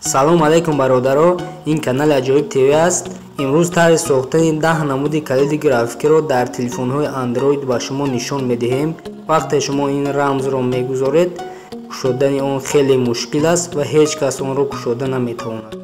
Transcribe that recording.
Салом алейкум бародаро, ин канали Аҷоиб ТВ аст. Имрӯз тарзи сохтани 10 намуди калиди графикиро дар телефонҳои Android ба шумо нишон медиҳем. Вақте шумо ин рамзро мегузоред, кушодани он хеле мушкил аст ва ҳеҷ кас онро кушода наметавонад.